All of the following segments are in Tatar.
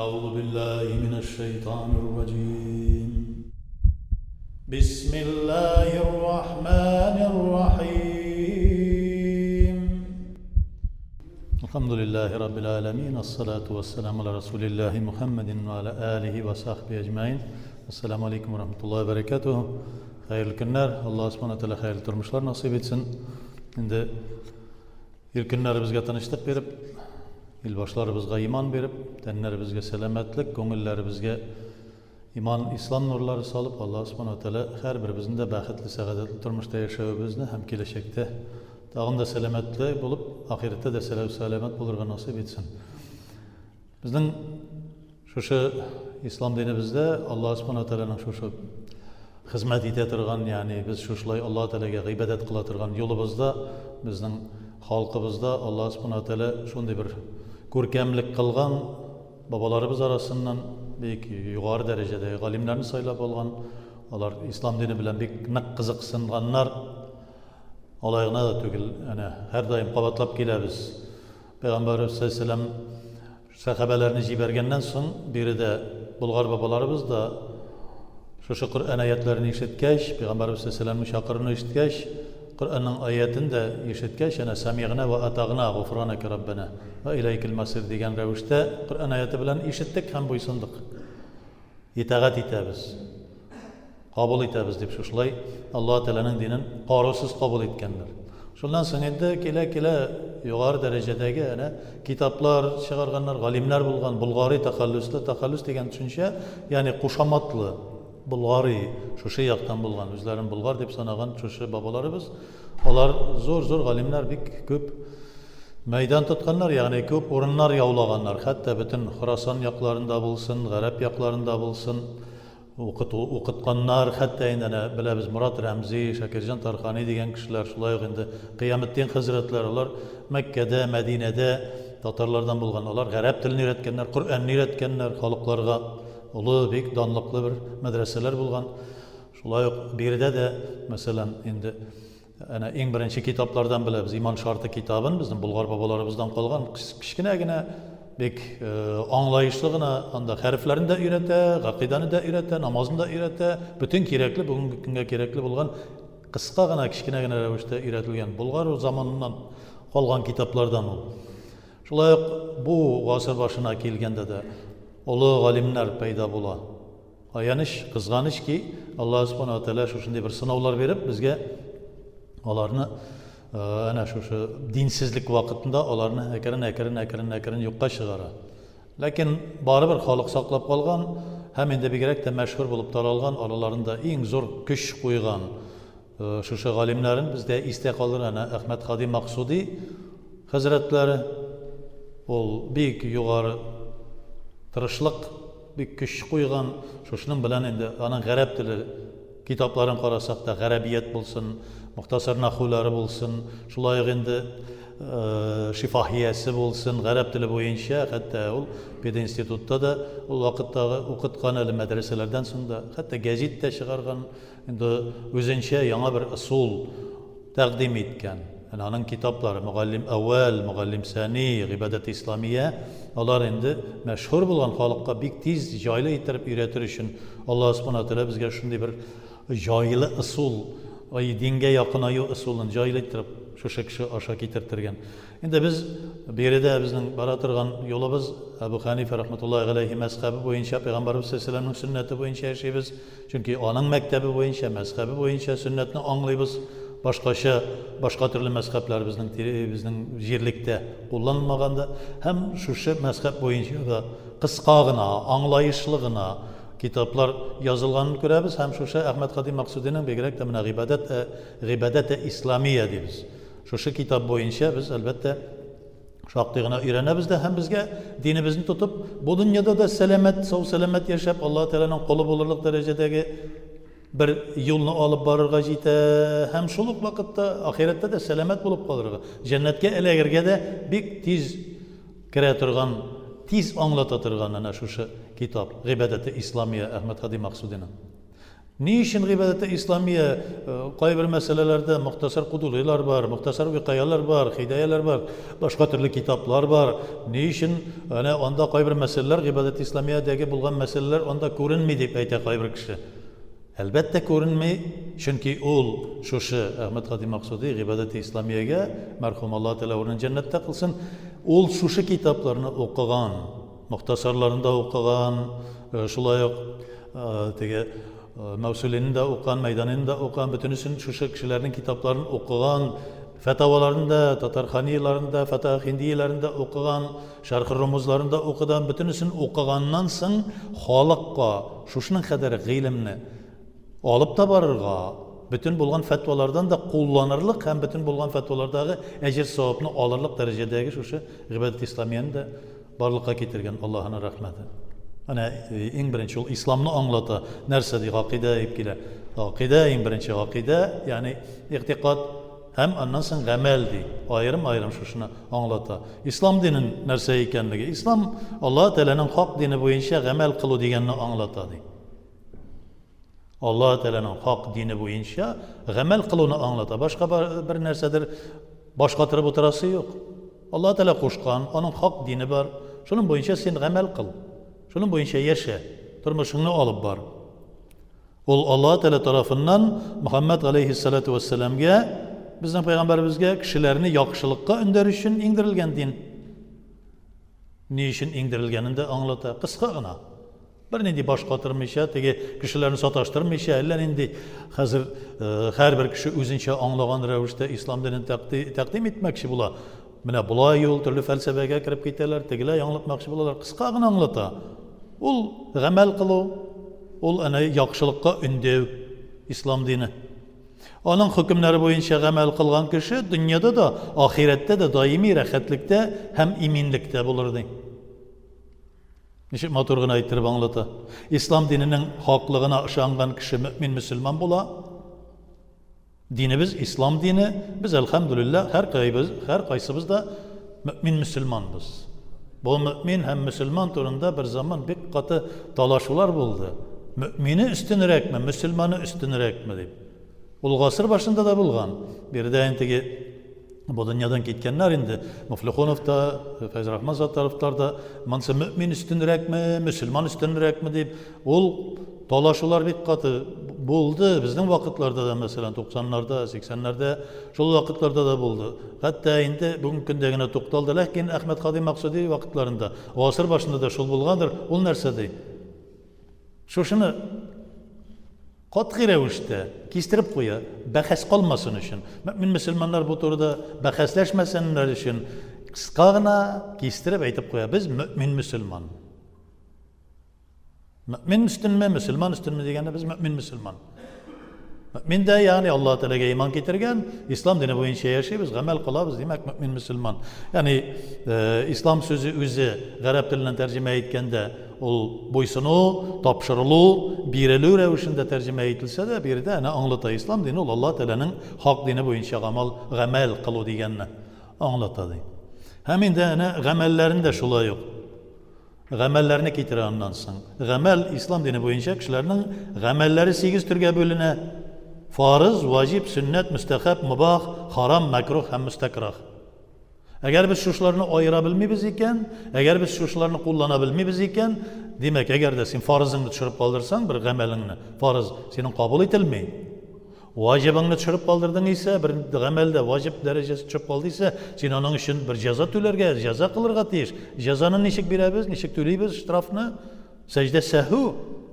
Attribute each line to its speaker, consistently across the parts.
Speaker 1: أعوذ بالله من الشيطان الرجيم بسم الله الرحمن الرحيم الحمد لله رب العالمين الصلاة والسلام على رسول الله محمد وعلى آله وصحبه أجمعين السلام عليكم ورحمة الله وبركاته Хәерле көннәр, Аллаһ Субхана Тәгалә хәерле тормышлар насыйп итсен. Инде ил көннәребезгә тынычлык биреп, ил башларыбызга иман биреп, тәннәребезгә сәламәтлек, күңелләребезгә иман, ислам нурлары салып, Аллаһ Субхана Тәгалә һәрберебезне дә бәхетле, сәгадәтле тормышта яшәвебезне һәм киләчәктә тагын да сәламәтле булып, ахирәттә дә сәламәт булырга насыйп итсен. Безнең шушы ислам динебездә Аллаһ Субхана Тәгаләнең шушы хезмәт итә торган, ягъни без шушылай Аллаһ Тәгаләгә гыйбадәт кыла торган юлыбызда, безнең халкыбызда Аллаһ Субхана Тәгалә шундый бер күркәмлек кылган, бабаларыбыз арасыннан бик югары дәрәҗәдәге галимнәрне сайлап алган, алар ислам дине белән бик нык кызыксынганнар. Алай гына да түгел, әнә һәрдаим кабатлап киләбез. Пәйгамбәребез саллаллаһу алейһи сәхабәләрне җибәргәннән соң, биредә болгар бабаларыбыз да шушы Коръән аятләрен ишеткәч, Пәйгамбәребез саллаллаһу алейһи чакыруны ишеткәч, Коръәннең аятен дә ишеткәч, әнә сәмигъна ва атагъна гуфранака раббана ва иләйкел масир дигән рәвештә Коръән аяты белән ишеттек һәм буйсындык. Итагать итәбез. Кабул итәбез дип шушылай Аллаһ Тәгаләнең динен карусыз кабул иткәннәр. Шуннан соң инде килә-килә югары дәрәҗәдәге әнә китаплар чыгарганнар, галимнәр булган, Болгари тәхәллүсле, тәхәллүс дигән төшенчә, ягъни кушаматлы Болгари, шушы яктан булган, үзләрен болгар дип санаган шушы бабаларыбыз, алар зур-зур галимнәр бик күп мәйдан тотканнар, ягъни күп урыннар яулаганнар, хәтта бөтен Хорасан якларында булсын, гарәп якларында булсын, Укыту, укытканнар, хәтта инде әнә беләбез Морат Рәмзи, Шакирҗан Тархани дигән кешеләр, шулай ук инде Кыяметдин хәзрәтләр, алар Мәккәдә, Мәдинәдә татарлардан булган, алар гарәп телен өйрәткәннәр, Коръәнне өйрәткәннәр халыкларга, олы, бик данлыклы бер мәдрәсәләр булган. Шулай ук биредә дә, мәсәлән, инде Әнә иң беренче китаплардан беләбез Иман шарты китабын, безнең болгар бабаларыбыздан калган кечкенә генә бик аңлаешлы гына анда хәрефләрне дә өйрәтә, гакыйданы да өйрәтә, намазны да өйрәтә, бөтен кирәкле бүгенге көнгә кирәкле булган кыска гына, кечкенә генә рәвештә өйрәтелгән болгар заманыннан калган китаплардан ул. Шулай ук бу гасыр башына килгәндә дә олы галимнәр пәйда була. Аяныч, кызганыч ки, Аллаһ Субхана ва Тәгалә шушындый бер сынаулар биреп, безгә аларны әнә шушы динсезлек вакытында аларны әкрен-әкрен әкрен-әкрен юкка чыгара. Ләкин барыбер халык саклап калган һәм инде бигрәк тә мәшһүр булып таралган, араларында иң зур көч куйган шушы галимнәрен бездә истә калыр әнә Әхмәт Һади Максуди хәзрәтләре ул бик югары тырышлык бик көч куйган шушының белән инде аның гарәп теле китапларын карасак та гарәбият булсын мохтасар нахулары булсын шулай ук инде шифахиясе булсын гарәп теле буенча хәтта ул пединститутта да ул вакыттагы укыткан әле мәдрәсәләрдән соң да хәтта гәзит тә чыгарган Инде үзенчә яңа бер ысул тәкъдим иткән. Әнә аның китаплары Мөгаллим әүвәл, Мөгаллим сәни, Гыйбадәт исламия, алар инде мәшһүр булган халыкка бик тиз, җайлы иттереп өйрәтер өчен Аллаһ Субхана ва Тәгалә безгә шундый бер җайлы ысул, дингә якынаю ысулын җайлы иттереп шушы кеше аша китертергән. Инде без биредә безнең бара торган юлыбыз Әбу Хәнифә рахматуллаһи галәйһи мәзхәбе буенча, Пәйгамбәребез саллаллаһу галәйһи вә сәлләмнең сөннәте буенча яшибез. Чөнки аның мәктәбе буенча, мәзхәбе буенча сөннәтне аңлыйбыз. Башкача, башка төрле мәзхәбләр безнең безнең җирлектә кулланылмаган да. Һәм шушы мәзхәб буенча да кыска гына, аңлаешлы гына китаплар язылганын күрәбез. Һәм шушы Әхмәт Һади Максудиның бигрәк тә менә Гыйбадәт Гыйбадәте Исламия дибез. Шушы китап буенча без, әлбәттә, шактый гына өйрәнәбез дә һәм безгә динебезне тотып, бу дөньяда да сәламәт, сау-сәламәт яшәп, Аллаһ Тәгаләнең колы булырлык дәрәҗәдәге бер юлны алып барырга җитә һәм шул ук вакытта ахирәттә дә сәламәт булып калырга, җәннәткә эләгергә дә бик тиз керә торган, тиз аңлата торган әнә шушы китап, Гыйбадәте Исламия Әхмәд Һади Максудиның. Ни өчен гыйбадәте исламия кайбер мәсьәләләрдә мохтасар кудулыйлар бар, мохтасар викаялар бар, хидаялар бар, башка төрле китаплар бар. Ни өчен әнә анда кайбер мәсьәләләр гыйбадәт исламиядәге булган мәсьәләләр анда күренми дип әйтә кайбер кеше. Әлбәттә күренми, чөнки ул шушы Әхмәт Һади Максуди гыйбадәте исламиягә, мәрхүм Аллаһ Тәгалә урынын җәннәттә кылсын, ул шушы китапларны укыган, мохтасарларын да укыган, шулай ук теге Мәүсүлине дә укыган, Мәйданины да укыган, бөтенесен шушы кешеләрнең китапларын укыган, фәтаваларын да, татарханияләрен дә, фәтава хиндияләрен дә укыган, шәрхе румузларын да укыган, бөтенесен укыганнан соң халыкка шушының кадәр гыйлемне алып та барырга, бөтен булган фәтвалардан да кулланырлык һәм бөтен булган фәтвалардагы әҗер-савапны алырлык дәрәҗәдәге шушы гыйбадәт исламияне дә барлыкка китергән Аллаһының рәхмәте. Әнә иң беренче ул исламны аңлата. Нәрсә ди гакыйдә дип килә. Гакыйдә иң беренче гакыйдә, ягъни игътикад һәм аннан соң гамәл ди. Аерым-аерым шушыны аңлата. Ислам динен нәрсә икәнлеге. Ислам Аллаһ Тәгаләнең хак дине буенча гамәл кылу дигәнне аңлата ди. Аллаһ Тәгаләнең хак дине буенча гамәл кылуны аңлата. Башка бер нәрсәдер баш катырып утырасы юк. Аллаһ Тәгалә кушкан, аның хак дине бар. Шуның буенча син гамәл кыл. Шуның буенча яшә, тормышыңны алып бар. Ул Аллаһ Тәгалә тарафыннан Мөхәммәд галәйһиссалату вәссәламгә, безнең пәйгамбәребезгә кешеләрне яхшылыкка өндәр өчен иңдерелгән дин. Ни өчен иңдерелгәнен дә аңлата. Кыска гына. Бернинди баш катырмыйча, теге кешеләрне саташтырмыйча, әллә нинди хәзер һәрбер кеше үзенчә аңлаган рәвештә ислам динен тәкъдим итмәкче була. Менә болай ул, төрле фәлсәфәгә кереп китәләр, тегеләй аңлатмакчы булалар. Кыска гына аңлата. Ул гамәл кылу, ул әнә яхшылыкка өндәү ислам дине. Аның хөкемнәре буенча гамәл кылган кеше дөньяда да, ахирәттә дә даими рәхәтлектә һәм иминлектә булыр ди. Ничек матур гына иттереп аңлата. Ислам диненең хаклыгына ышанган кеше мөмин мөселман була. Динебез ислам дине. Без әлхәмдүлилләһ һәр кайбыз, һәр кайсыбыз да мөмин мөселманбыз. Бу мөмин һәм мөселман турында бер заман бик каты талашулар булды. Мөмине өстенрәкме, мөселманы өстенрәкме дип. Ул гасыр башында да булган. Биредә инде теге бу дөньядан киткәннәр инде. Муфлихунов та, Фәйзрахман Саттаровлар да монсы мөмин өстенрәкме, мөселман өстенрәкме дип, ул талашулар бик каты булды. Безнең вакытларда да, мәсәлән, 90-нарда, 80-нәрдә шул вакытларда да булды. Хәтта инде бүгенге көндә генә тукталды. Ләкин Әхмәт Һади Максуди вакытларында, гасыр башында да шул булгандыр. Ул нәрсә ди? Шушыны катгый рәвештә кистереп куя, бәхәс калмасын өчен. Мөэмин мөселманнар бу турыда бәхәсләшмәсеннәр өчен кыска гына кистереп әйтеп куя. Без мөэмин мөселман. Мөэмин өстенме, мөселман өстенме дигәндә без мөэмин мөселман. Мөэмин дә, ягъни Аллаһ Тәгаләгә иман китергән, ислам дине буенча яшибез, гамәл кылабыз, димәк, мөэмин мөселман. Ягъни э, ислам сүзе үзе гарәп теленнән тәрҗемә иткәндә ул буйсыну, тапшырылу, бирелү рәвешендә тәрҗемә ителсә дә, биредә әнә аңлата ислам дине ул Аллаһ Тәгаләнең хак дине буенча гамәл гамәл кылу дигәнне аңлата ди. Һәм инде әнә гамәлләрен дә шулай ук Гамәлләрне китерә аннан соң. Гамәл, ислам дине буенча кешеләрнең гамәлләре сигез төргә бүленә. Фарыз, ваҗиб, сөннәт, мөстәхәб, мубах, харам, мәкрух һәм мөстәкрах. Әгәр без шушыларны аера белмибез икән, әгәр без шушыларны куллана белмибез икән, димәк, әгәр дә син фарызыңны төшереп калдырсаң, бер гамәлеңне, фарыз синең кабул ителми. Ваҗибыңны төшереп калдырдың исә, бер гамәлдә ваҗиб дәрәҗәсе төшеп калды исә, син аның өчен бер җәза түләргә, җәза кылырга тиеш. Җәзаны ничек бирәбез, ничек түлибез штрафны? Сәҗдә сәһү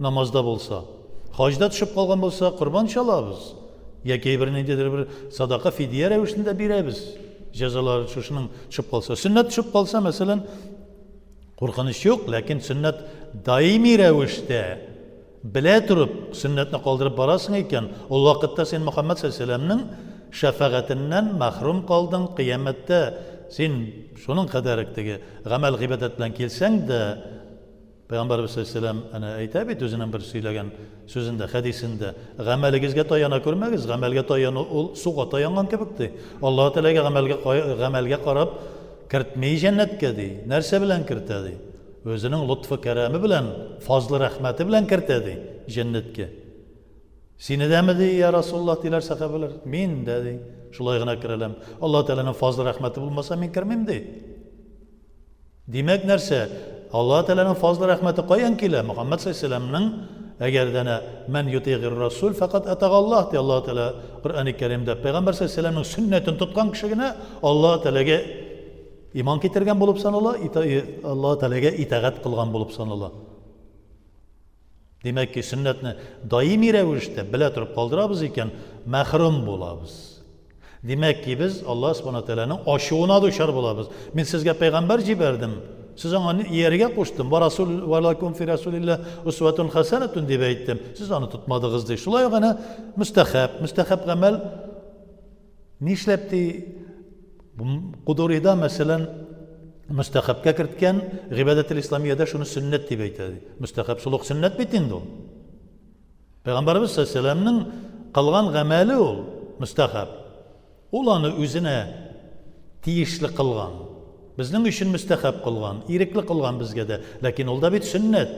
Speaker 1: намазда булса, хаҗда төшеп калган булса, корбан чалабыз. Яки бер ниндидер бер садака фидия рәвешендә бирәбез. Җәзалар шушының төшеп калса. Сөннәт төшеп калса, мәсәлән, куркыныч юк, ләкин сөннәт даими рәвештә Белә торып, сөннәтне калдырып барасың икән, ул вакытта син Мөхәммәд салләллаһу шәфәгатеннән мәхрүм калдың, кыямәттә син шуның кадәр үк теге гамәл-гыйбадәт белән килсәң дә, Пәйгамбәребез салләллаһу алейһи әнә әйтә бит үзенең бер сөйләгән сүзендә, хәдисендә, гамәлегезгә таяна күрмәгез, гамәлгә таяну ул суга таянган кебек ди. Аллаһы Тәгаләгә гамәлгә гамәлгә карап кертми җәннәткә ди. Нәрсә белән кертә ди? Үзенең лотфы-кәрәме белән, фазлы-рәхмәте белән кертә, ди, җәннәткә. Сине дәме ди, я Расуллаһ, диләр сәхабәләр. Мин дә ди, шулай гына керәләм. Аллаһ Тәгаләнең фазлы рәхмәте булмаса, мин кермим ди. Димәк, нәрсә? Аллаһ Тәгаләнең фазлы рәхмәте каян килә? Мөхәммәд саллаллаһу әгәр дә мән ютигыр расул факат атагаллаһ ди Аллаһ Тәгалә Коръәни Кәримдә. Пәйгамбәр саллаллаһу алейһи сөннәтен тоткан кеше генә Аллаһ Тәгаләгә иман китергән булып санала, Аллаһ Тәгаләгә итагать кылган булып санала. Димәк ки, сөннәтне даими рәвештә белә торып калдырабыз икән, мәхрүм булабыз. Димәк ки, без Аллаһ Субхана Тәгаләнең ачуына дучар булабыз. Мин сезгә пәйгамбәр җибәрдем, сез аңа ияргә куштым. Ва расул ва лакум фи расулилла усватун хасанатун дип әйттем. Сез аны тотмадыгыз ди. Шулай ук әнә мөстәхәб, мөстәхәб гамәл Нишләп ди, Кудурида, мәсәлән, мөстәхәбкә керткән, Гыйбадәтел Исламиядә шуны сөннәт дип әйтә ди. Мөстәхәб шул ук сөннәт бит инде ул. Пәйгамбәребез саллаллаһу кылган гамәле ул мөстәхәб. Ул аны үзенә тиешле кылган. Безнең өчен мөстәхәб кылган, ирекле кылган безгә дә. Ләкин ул да бит сөннәт.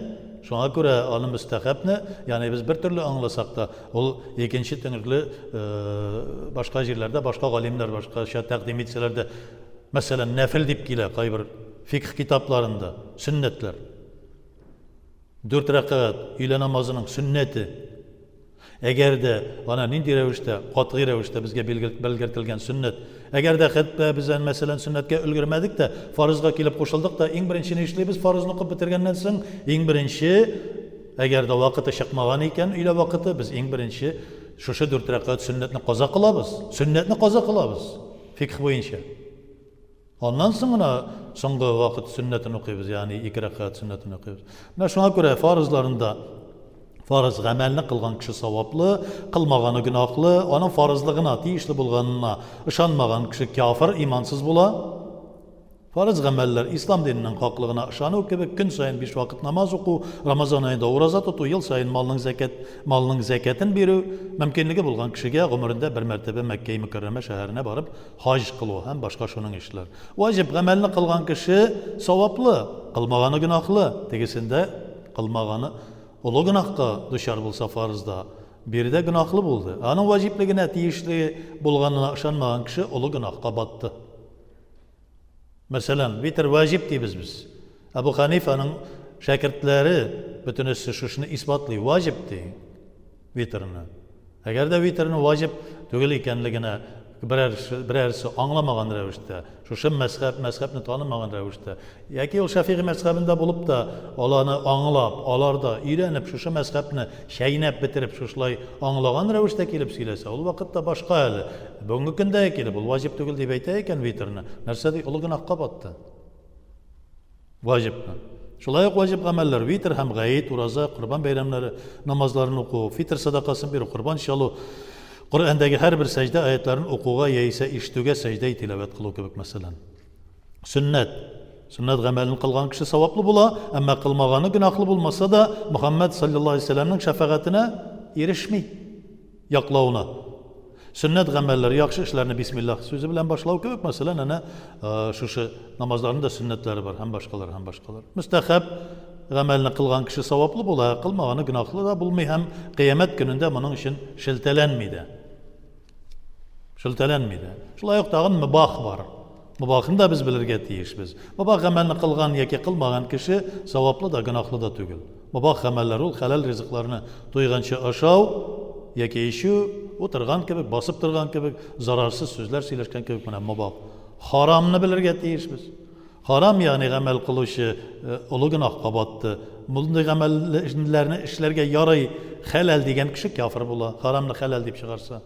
Speaker 1: Шуңа күрә аны мөстәхәбне, ягъни без бер төрле аңласак та, ул икенче төрле башка җирләрдә башка галимнәр башкача тәкъдим итсәләр дә, мәсәлән, нәфел дип килә кайбер фикх китапларында, сөннәтләр. Дүрт рәкәгать өйлә намазының сөннәте. Әгәр дә ана нинди рәвештә, катгый рәвештә безгә белгертелгән сөннәт. Әгәр дә хәтта без, мәсәлән, сөннәткә өлгермәдек тә, фарызга килеп кушылдык та, иң беренче ни эшлибез? Фарызны укып бетергәннән соң, иң беренче, әгәр дә вакыты чыкмаган икән, өйлә вакыты, без иң беренче шушы дүрт рәкәгать сөннәтне каза кылабыз. Сөннәтне каза кылабыз, фикх буенча. Аннан соң гына соңгы вакыт сөннәтен укыйбыз, ягъни ике рәкәгать сөннәтен укыйбыз. Менә шуңа күрә фарызларында фарыз гамәлне кылган кеше саваплы, кылмаганы гөнаһлы, аның фарызлыгына тиешле булганына ышанмаган кеше кяфер, имансыз була. Фарыз гамәлләр ислам диненең хаклыгына ышану кебек, көн саен биш вакыт намаз уку, Рамазан аенда ураза тоту, ел саен малның зәкәт, малның зәкәтен бирү, мөмкинлеге булган кешегә гомерендә бер мәртәбә Мәккәи Мөкәррәмә шәһәренә барып Хаҗ кылу һәм башка шуның ишләр. Ваҗиб гамәлне кылган кеше саваплы, кылмаганы гөнаһлы. Тегесендә кылмаганы олы гөнаһка дучар булса фарызда, биредә гөнаһлы булды. Аның ваҗиблегенә тиешле булганына ышанмаган кеше олы гөнаһка батты. Мәсәлән, витр ваҗиб дибез без. Әбу Ханифаның шәкертләре бөтенесе шушыны исбатлый, ваҗиб ди витрны. Әгәр дә витрны ваҗиб түгел икәнлегенә берәр, берәрсе аңламаган рәвештә, шушы мәзхәб, мәзхәбне танымаган рәвештә, яки ул Шәфигый мәзхәбендә булып та, аланы аңлап, аларда өйрәнеп, шушы мәзхәбне чәйнәп бетереп, шушылай аңлаган рәвештә килеп сөйләсә, ул вакытта башка әле. Бүгенге көндә килеп, ул ваҗиб түгел дип әйтә икән витрны, нәрсә ди, олы гөнаһка батты. Ваҗибны. Шулай ук ваҗиб гамәлләр, витр һәм гаит, ураза, корбан бәйрәмнәре намазларын уку, фитр сәдакасын бирү, корбан чалу, Коръәндәге һәрбер сәҗдә аятларын укуга яисә ишетүгә сәҗдә тиләвәт кылу кебек, мәсәлән. Сөннәт. Сөннәт гамәлен кылган кеше саваплы була, әмма кылмаганы гөнаһлы булмаса да, Мөхәммәд саллаллаһу алейһи вәсәлләмнең шәфәгатенә ирешми, яклавына. Сөннәт гамәлләр, яхшы эшләрне бисмиллаһ сүзе белән башлау кебек, мәсәлән, әнә шушы намазларның да сөннәтләре бар һәм башкалар һәм башкалар. Мөстәхәб гамәлне кылган кеше саваплы була, кылмаганы гөнаһлы да булмый һәм кыямәт көнендә моның өчен шелтәләнми дә. Шелтәләнми дә. Шулай ук тагын мөбах бар. Мөбахны да без белергә тиешбез. Мөбах гамәлне кылган яки кылмаган кеше саваплы да, гөнаһлы да түгел. Мөбах гамәлләр ул хәләл ризыкларны туйганчы ашау яки эчү, утырган кебек, басып торган кебек, зарарсыз сүзләр сөйләшкән кебек менә мөбах. Харамны белергә тиешбез. Харам, ягъни гамәл кылучы олы гөнаһка батты. Мондый гамәлләрне эшләргә ярый, хәләл дигән кеше кяфер була, харамны хәләл дип чыгарса.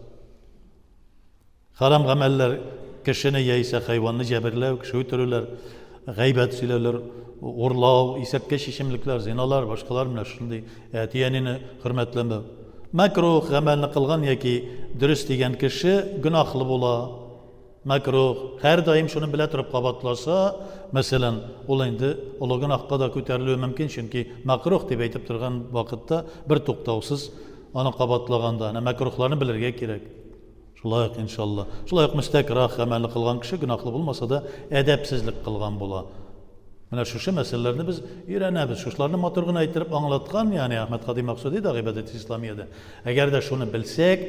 Speaker 1: Харам гамәлләр кешене яисә хайванны җәберләү, кеше үтерүләр, гайбәт сөйләүләр, урлау, исәпкә чишемлекләр, зиналар, башкалар менә шундый әти-әнине хөрмәтләмәү. Мәкрух гамәлне кылган яки дөрес дигән кеше гөнаһлы була. Мәкрух һәрдаим шуны белә торып кабатласа, мәсәлән, ул инде олы гөнаһка да күтәрелүе мөмкин, чөнки мәкрух дип әйтеп торган вакытта бер туктаусыз аны кабатлаганда, әнә мәкрухларны белергә кирәк. Шулай ук, иншалла. Шулай ук мөстәкрах гамәлне кылган кеше гөнаһлы булмаса да, әдәпсезлек кылган була. Менә шушы мәсьәләләрне без өйрәнәбез. Шушыларны матур гына иттереп аңлаткан, ягъни Әхмәд Кади Максуди да Гыйбадәт Исламиядә. Әгәр дә шуны белсәк,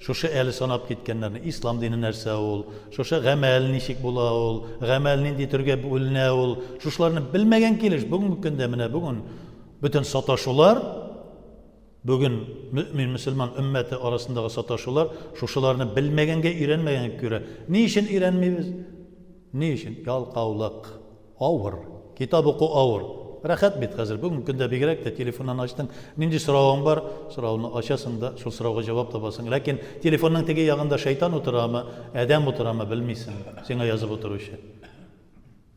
Speaker 1: шушы әле санап киткәннәрне, ислам дине нәрсә ул, шушы гамәл ничек була ул, гамәл нинди төргә бүленә ул, шушыларны белмәгән килеш бүгенге көндә менә бүген бөтен саташулар, бүген мөэмин мөселман өммәте арасындагы саташулар шушыларны белмәгәнгә, өйрәнмәгәнгә күрә. Ни өчен өйрәнмибез? Ни өчен? Ялкаулык. Авыр. Китап уку авыр. Рәхәт бит хәзер. Бүгенге көндә бигрәк тә телефоннан ачтың, нинди соравың бар, сорауны ачасың да, шул сорауга җавап табасың. Ләкин телефонның теге ягында шайтан утырамы, адәм утырамы, белмисең, сиңа язып утыручы.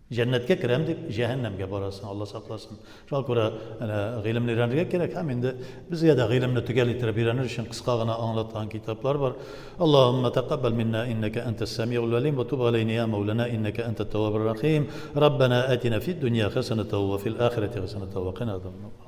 Speaker 1: Җәннәткә керәм дип, җәһәннәмгә барасың, Алла сакласын. Шуңа күрә әнә гыйлемне өйрәнергә кирәк һәм инде безгә дә гыйлемне төгәл иттереп өйрәнер өчен кыска гына аңлаткан китаплар бар. Аллаһумма тәкаббал минна иннәкә әнтәс сәмигул алим ва туб алейна я Маулана иннәкә әнтәт тәввабур рахим. Раббана атина фид дөнья хәсәнәтән ва фил ахирәти хәсәнәтән ва кина азабан нар.